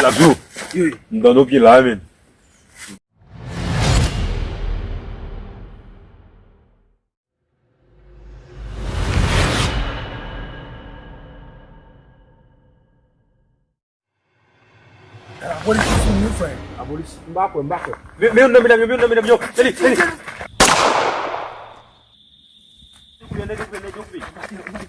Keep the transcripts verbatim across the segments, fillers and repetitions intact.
Abdou, m tande w pye la, men. Lapolis sou nou, frè. Lapolis, m pa kwè, m pa kwè. Men, men youn nan medam yo, men youn nan medam yo. Eli, Eli. Nèg yo koupe, nèg yo koupe, nèg yo koupe.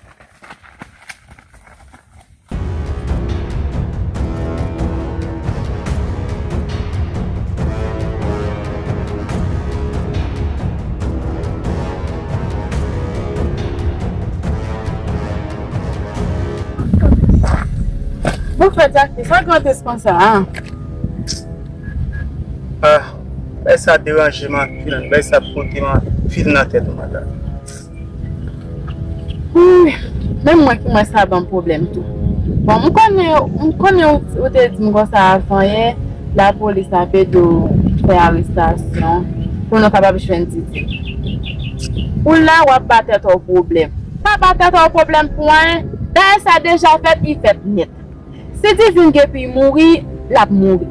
Bon, frè Jacques, sa grandès konsa, a? Ah, bay sa deranje m anpil, bay sa pote m anpil nan tèt mwen la. Wi, menm mwen ki mwen sa ban m pwoblèm tou. Bon, m konnen, m konnen ou, ou te di m konsa avan yè, lapolis ap ede w fè arestasyon pou nou kapab jwenn Didine. Ou la, w ap ba tèt ou pwoblèm. Pa ba tèt ou pwoblèm pou anyen. Dayè sa deja fèt, li fèt nèt. Si Didine gen pou l mouri, l ap mouri.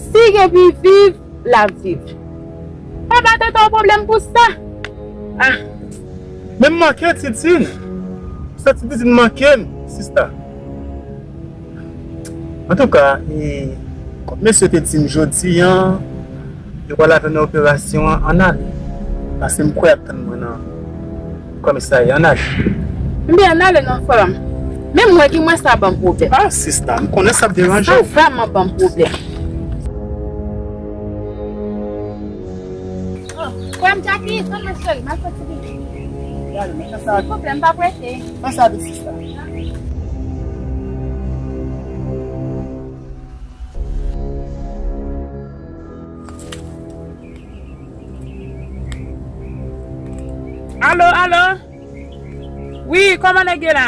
Si gen pou l viv, l ap viv. Pa ba tèt ou pwoblèm pou sa. Ah, men m manke Didine. Sa ti Didine manke m, sista. Antouka, e, kòm mesye te di m jodi a, yo pral avè nan operasyon an, ann ale. Paske m kwè y ap tann mwen nan kòmisarya, ann ale. Ebyen, ann ale non, frè m. Menm mwen ki mwen sa ban m pwoblèm. Ah, sista, m konnen sa ap deranje w. Sa vrèman ban m pwoblèm. Oh, frè m Jackie, tann mwen cheri, m al fè ti pipi. Gade, men sa. Silvouplè, m pa prese. Fè sa vit, sista. Alo, alo? Wi, kòman nèg ye la?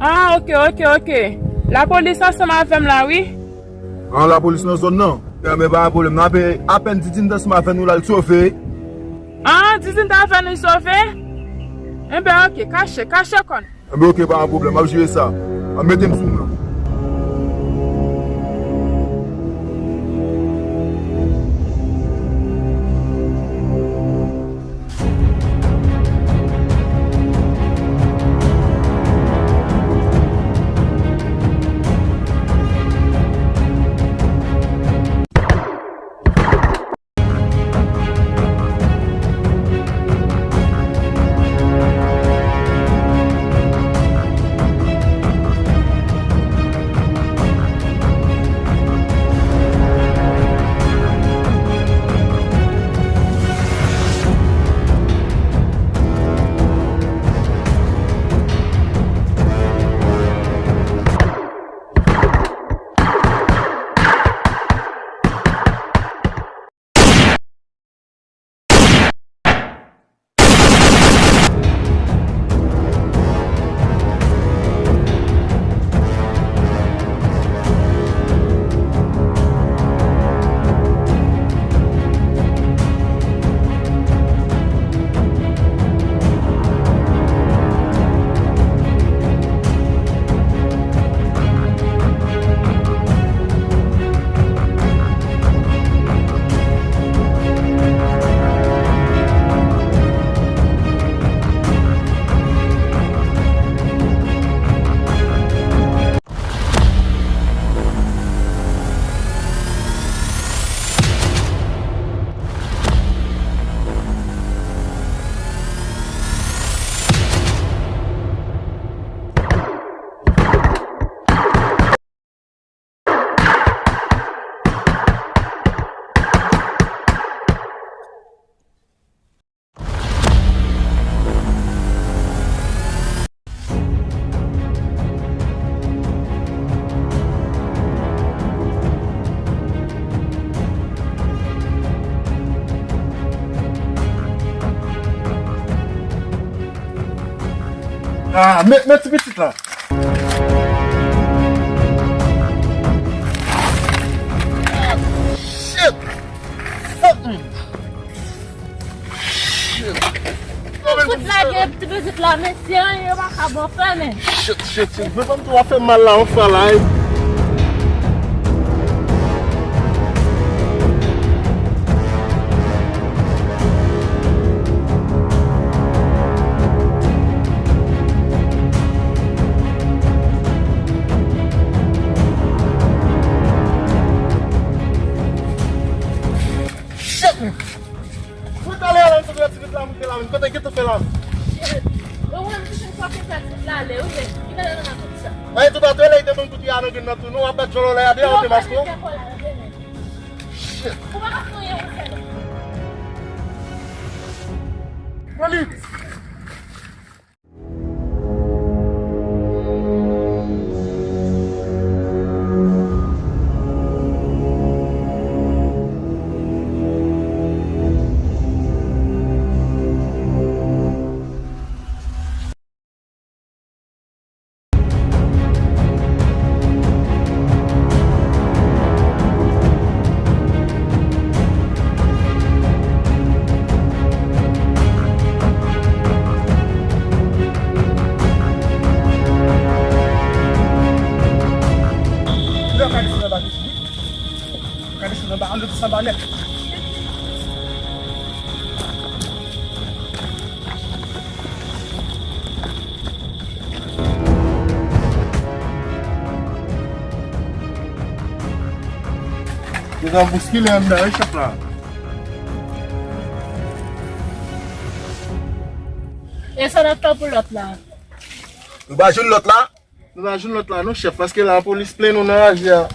Ah, ok, ok, ok. Lapolis ansanm avè m la, wi. Ah, lapolis nan zòn nan? Enben, pa gen pwoblèm. N ape apèn Didine t ansanm avè nou la, l sove. Ah, Didine t avè nou, l sove? Enben, ok, kache, kache kò n. Enben, ok, pa gen pwoblèm, m ap jere sa. Mete m sou mwen. Ah, men, men ti pitit la. Shit! Fuck me! Shit! Fout lage ti pitit la, mesye, anyen yo pa ka bon fè, men. Shit, shit, shit. Mwen pa m tou ap fè mal la, yon fwa la, wi. Shit. Yo, mwen, m touche m frape sa tout la, lè, wi, men, ki nan nan tout sa? Ay, tout atè la, li te bann kout pye a nan grenn nan tou, non, w ap bat djòlò la, y a de a, w te maske. Shit. Ou pa ka fè anyen, ou fè. Malik! Lè w ka desann anba mesye, wi. Ou ka desann anba, ann desann anba nèt. Yo t ap bouskile anndan, wi, chèf la. E sa n ap fè pou lòt la? Nou pa jwenn lòt la? Nou pa jwenn lòt la, non, chèf, paske lapolis plen nou nan raje a.